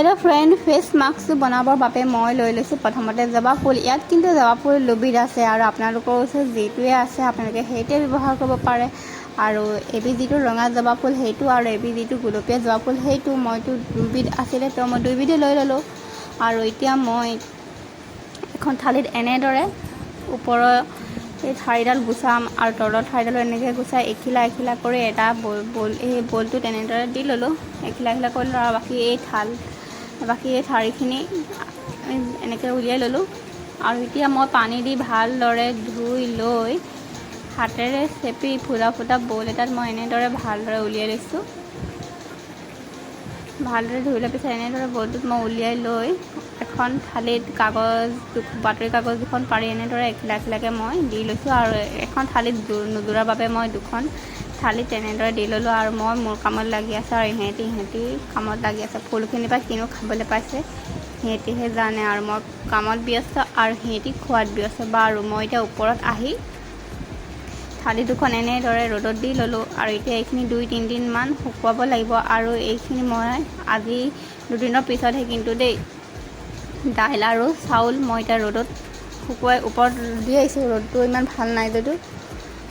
Hello' friend, face মাস্কটো বনাবৰ বাবে মই লৈ লৈছোঁ প্ৰথমতে জবা ফুল। ইয়াত কিন্তু জবা ফুল দুবিধ আছে আৰু আপোনালোকৰ ওচৰত যিটোৱে আছে, আপোনালোকে সেইটোৱে ব্যৱহাৰ কৰিব পাৰে। আৰু এবিধ যিটো ৰঙা জবা ফুল সেইটো আৰু এবিধ যিটো গুলপীয়া জবা ফুল সেইটো। মইতো দুবিধ আছিলে, তো মই দুইবিধে লৈ ল'লোঁ। আৰু এতিয়া মই এখন থালিত এনেদৰে ওপৰৰ এই ঠাৰিডাল গুচাম আৰু তলৰ ঠাৰিডালো এনেকৈ গুচাই এখিলা এখিলা কৰি এটা বল বল এই বলটোত এনেদৰে দি ল'লোঁ। এখিলা এখিলা কৰি ল'লোঁ আৰু বাকী এই ঠাৰিখিনি এনেকৈ উলিয়াই ল'লোঁ। আৰু এতিয়া মই পানী দি ভালদৰে ধুই লৈ হাতেৰে চেপি ফুটা ফুটা বল এটাত মই এনেদৰে ভালদৰে উলিয়াই লৈছোঁ। ভালদৰে ধুই লোৱাৰ পিছত এনেদৰে বলটোত মই উলিয়াই লৈ এখন থালিত কাগজ, বাতৰি কাগজ দুখন পাৰি এনেদৰে এখিলা এখিলাকৈ মই দি লৈছোঁ। আৰু এখন থালিত নোজোৰাৰ বাবে মই দুখন থালিত তেনেদৰে দি ল'লোঁ। আৰু মই মোৰ কামত লাগি আছোঁ আৰু ইহঁতি কামত লাগি আছে। ফুলখিনিৰ পৰা কিনো খাবলৈ পাইছে, সিহঁতিহে জানে। আৰু মই কামত ব্যস্ত আৰু সিহঁতি খোৱাত ব্যস্ত। বাৰু, মই এতিয়া ওপৰত আহি থালি দুখন এনেদৰে ৰ'দত দি ল'লোঁ। আৰু এতিয়া এইখিনি 2-3 দিনমান শুকুৱাব লাগিব। আৰু এইখিনি মই আজি দুদিনৰ পিছতহে কিন্তু দেই। দাইল আৰু চাউল মই এতিয়া ৰ'দত শুকুৱাই ওপৰত দি আহিছোঁ। ৰ'দটো ইমান ভাল নাই যদিও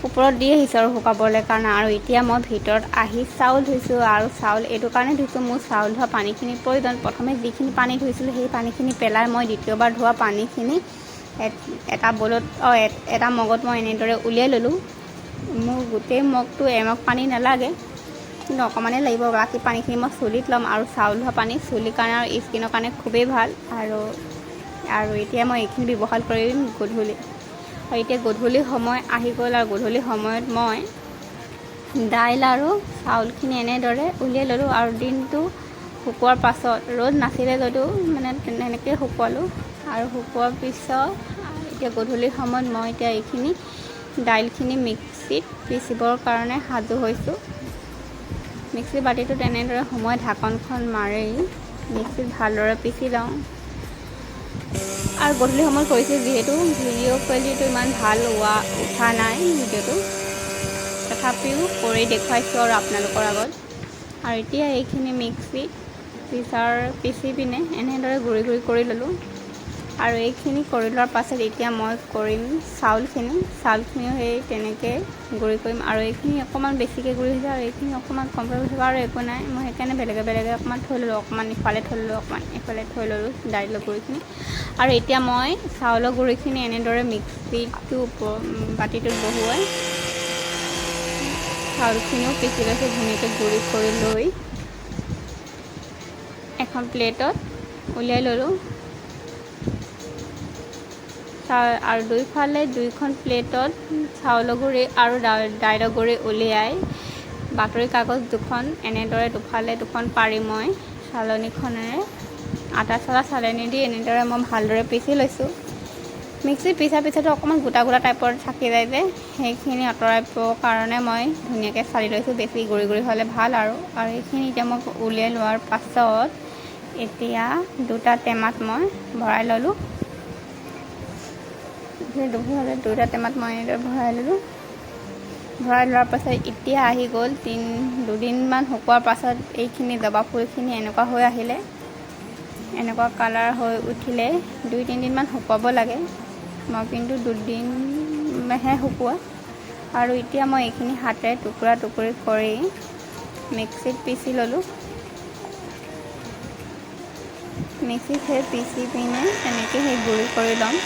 ওপৰত দি আহিছোঁ আৰু শুকাবলৈ কাৰণে। আৰু এতিয়া মই ভিতৰত আহি চাউল ধুইছোঁ। আৰু চাউল এইটো কাৰণে ধুইছোঁ, মোৰ চাউল ধোৱা পানীখিনিৰ প্ৰয়োজন। প্ৰথমে যিখিনি পানী ধুইছিলোঁ, সেই পানীখিনি পেলাই মই দ্বিতীয়বাৰ ধোৱা পানীখিনি এটা বলত, অঁ, এটা মগত মই এনেদৰে উলিয়াই ল'লোঁ। মোৰ গোটেই মগটো এমগ পানী নালাগে, কিন্তু অকণমানেই লাগিব। বাকী পানীখিনি মই চুলিত ল'ম। আৰু চাউল ধোৱা পানী চুলিৰ কাৰণে আৰু স্কিনৰ কাৰণে খুবেই ভাল। আৰু আৰু এতিয়া মই এইখিনি ব্যৱহাৰ কৰিম গধূলি। আৰু এতিয়া গধূলি সময় আহি গ'ল আৰু গধূলি সময়ত মই দাইল আৰু চাউলখিনি এনেদৰে উলিয়াই ল'লোঁ। আৰু দিনটো শুকোৱাৰ পাছত, ৰ'দ নাছিলে যদিও মানে তেনেকৈয়ে শুকুৱালোঁ। আৰু শুকোৱাৰ পিছত এতিয়া গধূলি সময়ত মই এতিয়া এইখিনি দাইলখিনি মিক্সিত পিচিবৰ কাৰণে সাজু হৈছোঁ। মিক্সি বাতিটোত এনেদৰে সুমুৱাই ঢাকনখন মাৰি মিক্সিত ভালদৰে পিচি লওঁ। আৰু গধূলি সময়ত কৰিছোঁ যিহেতু ভিডিঅ' কোৱালিটিটো ইমান ভাল হোৱা উঠা নাই ভিডিঅ'টো, তথাপিও কৰি দেখুৱাইছোঁ আৰু আপোনালোকৰ আগত। আৰু এতিয়া এইখিনি মিক্সিত পিচি পিনে এনেদৰে গুড়ি গুড়ি কৰি ল'লোঁ। আৰু এইখিনি কৰি লোৱাৰ পাছত এতিয়া মই কৰিম চাউলখিনি। চাউলখিনিও সেই তেনেকৈ গুড়ি কৰিম। আৰু এইখিনি অকণমান বেছিকৈ গুড়ি হৈছে আৰু এইখিনি অকণমান কমকৈ হৈছে। আৰু একো নাই, মই সেইকাৰণে বেলেগে বেলেগে অকণমান থৈ ল'লোঁ। অকণমান ইফালে থৈ ল'লোঁ, অকণমান ইফালে থৈ ল'লোঁ দাইলৰ গুড়িখিনি। আৰু এতিয়া মই চাউলৰ গুড়িখিনি এনেদৰে মিক্সিটো বাতিটোত বহুৱাই চাউলখিনিও পিচি লৈছোঁ। ধুনীয়াকৈ গুড়ি কৰি লৈ এখন প্লেটত উলিয়াই ল'লোঁ। আৰু দুইফালে দুইখন প্লেটত চাউলৰ গুড়ি আৰু দাইলৰ গুড়ি উলিয়াই বাতৰি কাগজ দুখন এনেদৰে দুফালে দুখন পাৰি মই চালনীখনেৰে, আটা চলা চালনী দি এনেদৰে মই ভালদৰে পিচি লৈছোঁ। মিক্সিত পিছাৰ পিছতো অকণমান গোটা গোটা টাইপৰ থাকি যায় যে, সেইখিনি আঁতৰাবৰ কাৰণে মই ধুনীয়াকৈ চালি লৈছোঁ। বেছি গুড়ি গুড়ি হ'লে ভাল। আৰু আৰু এইখিনি এতিয়া মই উলিয়াই লোৱাৰ পাছত এতিয়া দুটা টেমাত মই ভৰাই ল'লোঁ। দুফালে দুটা টেমাত মই এনেদৰে ভৰাই ল'লোঁ। ভৰাই লোৱাৰ পাছত এতিয়া আহি গ'ল দুদিনমান শুকোৱাৰ পাছত এইখিনি জবা ফুলখিনি এনেকুৱা হৈ আহিলে, এনেকুৱা কালাৰ হৈ উঠিলে। 2-3 দিনমান শুকুৱাব লাগে, মই কিন্তু দুদিনহে শুকোৱা। আৰু এতিয়া মই এইখিনি হাতেৰে টুকুৰা টুকুৰি কৰি মিক্সিত পিচি ল'লোঁ। মিক্সিত সেই পিচি পিনে তেনেকৈ সেই গুড়ি কৰি ল'ম।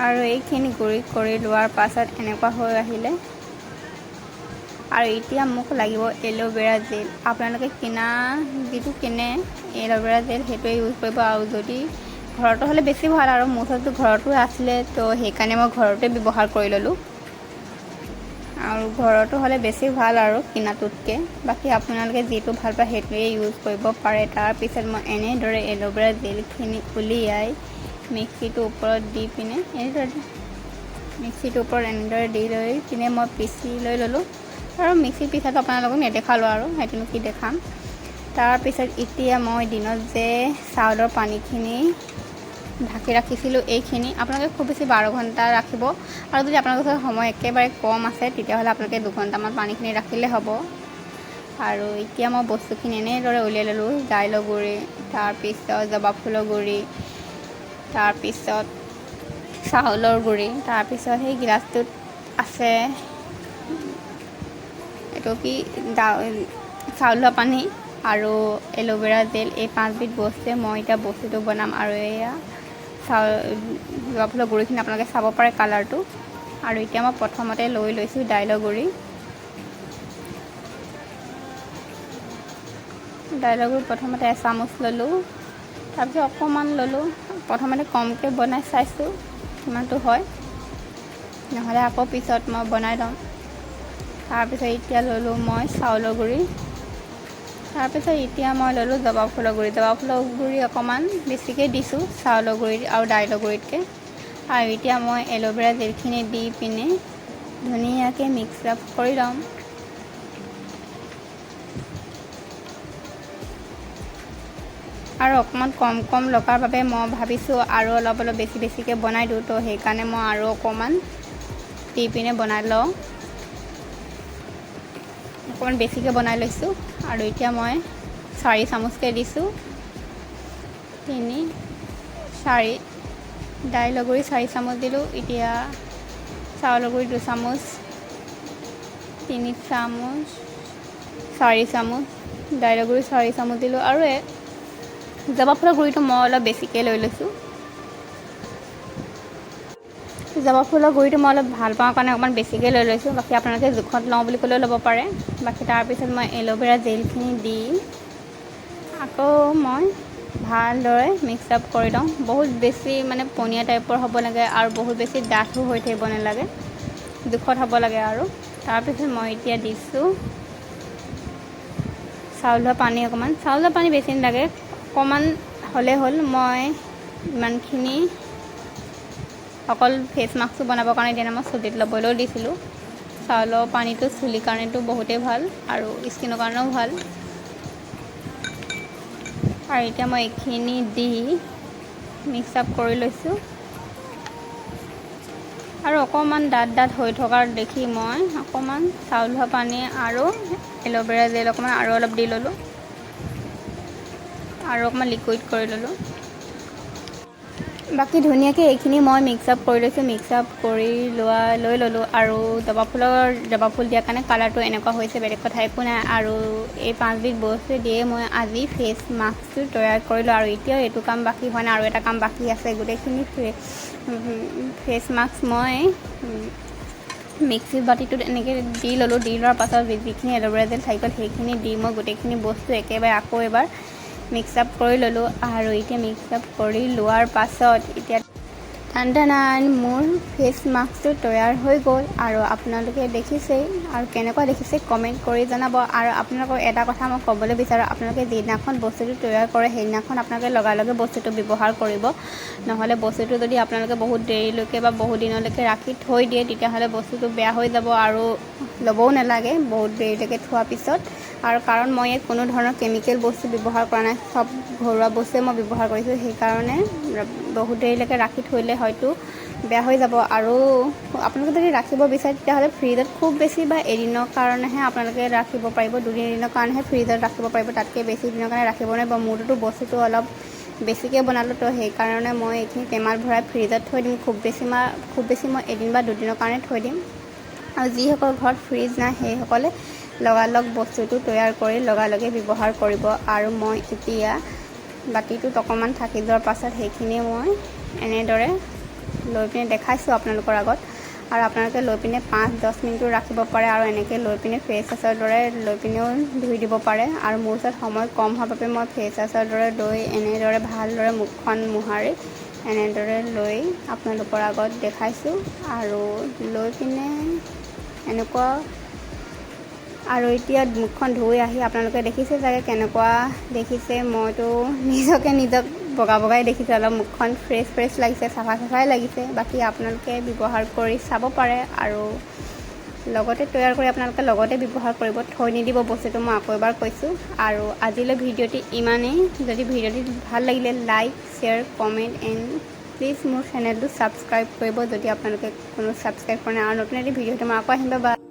আৰু এইখিনি গুড়ি কৰি লোৱাৰ পাছত এনেকুৱা হৈ আহিলে। আৰু এতিয়া মোক লাগিব এল'ভেৰা জেল। আপোনালোকে কিনা, যিটো কিনে এল'ভেৰা জেল, সেইটোৱে ইউজ কৰিব। আৰু যদি ঘৰতো হ'লে বেছি ভাল। আৰু মোৰ ওচৰততো ঘৰতো আছিলে, তো সেইকাৰণে মই ঘৰতে ব্যৱহাৰ কৰি ল'লোঁ। আৰু ঘৰতো হ'লে বেছি ভাল আৰু কিনাটোতকৈ। বাকী আপোনালোকে যিটো ভাল পায়, সেইটোৱে ইউজ কৰিব পাৰে। তাৰপিছত মই এনেদৰে এল'ভেৰা জেলখিনি উলিয়াই মিক্সিটোৰ ওপৰত দি পিনে, এনেদৰে মিক্সিটোৰ ওপৰত এনেদৰে দি লৈ পিনে মই পিচি লৈ ল'লোঁ। আৰু মিক্সিত পিছাটো আপোনালোকক নেদেখালোঁ আৰু সেইটোনো কি দেখাম? তাৰপিছত এতিয়া মই দিনত যে চাউলৰ পানীখিনি ঢাকি ৰাখিছিলোঁ, এইখিনি আপোনালোকে খুব বেছি 12 ঘণ্টা ৰাখিব। আৰু যদি আপোনালোকৰ ওচৰত সময় একেবাৰে কম আছে, তেতিয়াহ'লে আপোনালোকে 2 ঘণ্টামান পানীখিনি ৰাখিলে হ'ব। আৰু এতিয়া মই বস্তুখিনি এনেদৰে উলিয়াই ল'লোঁ, দাইলৰ গুড়ি, তাৰপিছত জবা ফুলৰ গুড়ি, তাৰপিছত চাউলৰ গুড়ি, তাৰপিছত সেই গিলাচটোত আছে এইটো কি চাউলৰ পানী আৰু এল'ভেৰা জেল। এই 5বিধ বস্তুৱে মই এতিয়া বস্তুটো বনাম। আৰু এয়া জবা ফুলৰ গুড়িখিনি আপোনালোকে চাব পাৰে কালাৰটো। আৰু এতিয়া মই প্ৰথমতে লৈ লৈছোঁ দাইলৰ গুড়ি। দাইলৰ গুড়ি প্ৰথমতে এচামুচ ল'লোঁ, তাৰপিছত অকণমান ল'লোঁ। প্ৰথমতে কমকৈ বনাই চাইছোঁ কিমানটো হয়, নহ'লে আকৌ পিছত মই বনাই ল'ম। তাৰপিছত এতিয়া ল'লোঁ মই চাউলৰ গুড়ি। তাৰপিছত এতিয়া মই ল'লোঁ জবা ফুলৰ গুড়ি। জবা ফুলৰ গুড়ি অকণমান বেছিকৈ দিছোঁ চাউলৰ গুড়ি আৰু দাইলৰ গুড়িতকৈ। আৰু এতিয়া মই এল'ভেৰা জেলখিনি দি পিনে ধুনীয়াকৈ মিক্স আপ কৰি ল'ম। আৰু অকণমান কম কম লগাৰ বাবে মই ভাবিছোঁ আৰু অলপ অলপ বেছি বেছিকৈ বনাই দিওঁ, তো সেইকাৰণে মই আৰু অকণমান দি পিনে বনাই লওঁ। অকণমান বেছিকৈ বনাই লৈছোঁ। আৰু এতিয়া মই 4 চামুচকৈ দিছোঁ, 3 4 দাইলৰ গুড়ি 4 চামুচ দিলোঁ। এতিয়া চাউলৰ গুড়ি 2 চামুচ, 3 চামুচ, 4 চামুচ, দাইলৰ গুড়ি 4 চামুচ দিলোঁ। আৰু জবা ফুলৰ গুড়িটো মই অলপ বেছিকৈ লৈ লৈছোঁ। জবা ফুলৰ গুড়িটো মই অলপ ভাল পাওঁ কাৰণে অকণমান বেছিকৈ লৈ লৈছোঁ, বাকী আপোনালোকে জোখত লওঁ বুলি ক'লেও ল'ব পাৰে। বাকী তাৰপিছত মই এল'ভেৰা জেলখিনি দি আকৌ মই ভালদৰে মিক্স আপ কৰি লওঁ। বহুত বেছি পনীয়া টাইপৰ হ'ব লাগে আৰু বহুত বেছি ডাঠো হৈ থাকিব নালাগে, জোখত হ'ব লাগে। আৰু তাৰপিছত মই এতিয়া দিছোঁ চাউলৰ পানী অকণমান। চাউলৰ পানী বেছি নালাগে, অকণমান হ'লেই হ'ল। মই ইমানখিনি অকল ফেচ মাস্কটো বনাবৰ কাৰণে দিয়া নাই, মই চুলিত ল'বলৈও দিছিলোঁ। চাউলৰ পানীটো চুলিৰ কাৰণেতো বহুতেই ভাল আৰু স্কিনৰ কাৰণেও ভাল। আৰু এতিয়া মই এইখিনি দি মিক্স আপ কৰি লৈছোঁ। আৰু অকণমান ডাঠ ডাঠ হৈ থকাৰ দেখি মই অকণমান চাউল ধোৱা পানী আৰু এল'ভেৰা জেল অকণমান আৰু অলপ দি ল'লোঁ আৰু অকণমান লিকুইড কৰি ল'লোঁ। বাকী ধুনীয়াকৈ এইখিনি মই মিক্স আপ কৰি লৈছোঁ। মিক্স আপ কৰি লৈ ল'লোঁ। আৰু জবা ফুল দিয়াৰ কাৰণে কালাৰটো এনেকুৱা হৈছে, বেলেগ কথা একো নাই। আৰু এই 5বিধ বস্তু দিয়ে মই আজি ফেচ মাস্কটো তৈয়াৰ কৰিলোঁ। আৰু এতিয়াও এইটো কাম বাকী হোৱা নাই, আৰু এটা কাম বাকী আছে। গোটেইখিনি ফেচ মাস্ক মই মিক্সি বাতিটোত এনেকৈ দি ল'লোঁ। দি লোৱাৰ পাছত যিখিনি এল'ভেৰা জেল থাকি গ'ল সেইখিনি দি মই গোটেইখিনি বস্তু একেবাৰে আকৌ এবাৰ মিক্স আপ কৰি ল'লোঁ। আৰু এতিয়া মিক্স আপ কৰি লোৱাৰ পাছত এতিয়া টান টান মোৰ ফেচ মাস্কটো তৈয়াৰ হৈ গ'ল। আৰু আপোনালোকে দেখিছেই, আৰু কেনেকুৱা দেখিছে কমেণ্ট কৰি জনাব। আৰু আপোনালোকক এটা কথা মই ক'বলৈ বিচাৰোঁ, আপোনালোকে যিদিনাখন বস্তুটো তৈয়াৰ কৰে সেইদিনাখন আপোনালোকে লগালগে বস্তুটো ব্যৱহাৰ কৰিব, নহ'লে বস্তুটো যদি আপোনালোকে বহুত দেৰিলৈকে বা বহুত দিনলৈকে ৰাখি থৈ দিয়ে তেতিয়াহ'লে বস্তুটো বেয়া হৈ যাব আৰু ল'বও নালাগে বহুত দেৰিলৈকে থোৱাৰ পিছত। আৰু কাৰণ মই ইয়াত কোনো ধৰণৰ কেমিকেল বস্তু ব্যৱহাৰ কৰা নাই, চব ঘৰুৱা বস্তুৱে মই ব্যৱহাৰ কৰিছোঁ, সেইকাৰণে বহুত দেৰিলৈকে ৰাখি থৈ দিলে হয়তো বেয়া হৈ যাব। আৰু আপোনালোকে যদি ৰাখিব বিচাৰে তেতিয়াহ'লে ফ্ৰিজত খুব বেছি বা এদিনৰ কাৰণেহে আপোনালোকে ৰাখিব পাৰিব, দুদিনৰ কাৰণেহে ফ্ৰিজত ৰাখিব পাৰিব, তাতকৈ বেছি দিনৰ কাৰণে ৰাখিব নোৱাৰিব। মোৰটোতো বস্তুটো অলপ বেছিকৈ বনালোঁ, তো সেইকাৰণে মই এইখিনি টেমাত ভৰাই ফ্ৰিজত থৈ দিম। খুব বেছি মই এদিন বা দুদিনৰ কাৰণে থৈ দিম। আৰু যিসকল ঘৰত ফ্ৰিজ নাই সেইসকলে লগালগ বস্তুটো তৈয়াৰ কৰি লগালগে ব্যৱহাৰ কৰিব। আৰু মই এতিয়া বাতিটোত অকণমান থাকি যোৱাৰ পাছত সেইখিনি মই এনেদৰে লৈ পিনে দেখাইছোঁ আপোনালোকৰ আগত। আৰু আপোনালোকে লৈ পিনে 5-10 মিনিটো ৰাখিব পাৰে আৰু এনেকৈ লৈ পিনে ফেচ ৱাছৰ দৰে লৈ পিনেও ধুই দিব পাৰে। আৰু মোৰ ওচৰত সময় কম হোৱাৰ বাবে মই ফেচ ৱাছৰ দৰে লৈ এনেদৰে ভালদৰে মুখখন মোহাৰি এনেদৰে লৈ আপোনালোকৰ আগত দেখাইছোঁ। আৰু লৈ পিনে এনেকুৱা আৰু এতিয়া মুখখন ধুই আহি আপোনালোকে দেখিছে চাগে কেনেকুৱা দেখিছে। মইতো নিজকে নিজক বগা বগাই দেখিছোঁ, অলপ মুখখন ফ্ৰেছ ফ্ৰেছ লাগিছে, চাফা চাফাই লাগিছে। বাকী আপোনালোকে ব্যৱহাৰ কৰি চাব পাৰে আৰু লগতে তৈয়াৰ কৰি আপোনালোকে লগতে ব্যৱহাৰ কৰিব, থৈ নিদিব বস্তুটো, মই আকৌ এবাৰ কৈছোঁ। আৰু আজিলৈ ভিডিঅ'টি ইমানেই। যদি ভিডিঅ'টি ভাল লাগিলে like, share, comment and please মোৰ চেনেলটো ছাবস্ক্ৰাইব কৰিব যদি আপোনালোকে কোনো ছাবস্ক্ৰাইব কৰা নাই। আৰু নতুন এটি ভিডিঅ'টো মই আকৌ আহিম। বাই।